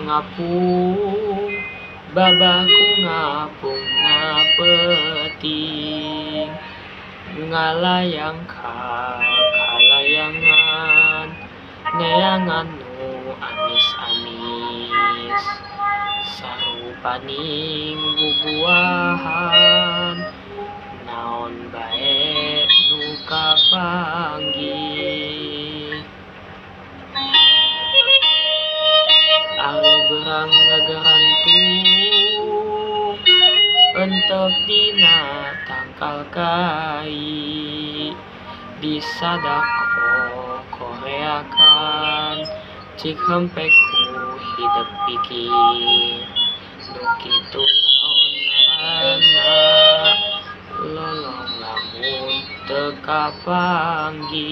ngapung babaku ngapung na peuting ngalayang ka kalayangan neangan nu amis-amis sarupaning bubuahan naon bae nu kapanggih. Ari berang ngagarantung entep dina tangkal kai disadak koreakan cik hempe ku hidep pikir nu kitu naon ngaranna lolong lamun teu kapanggih.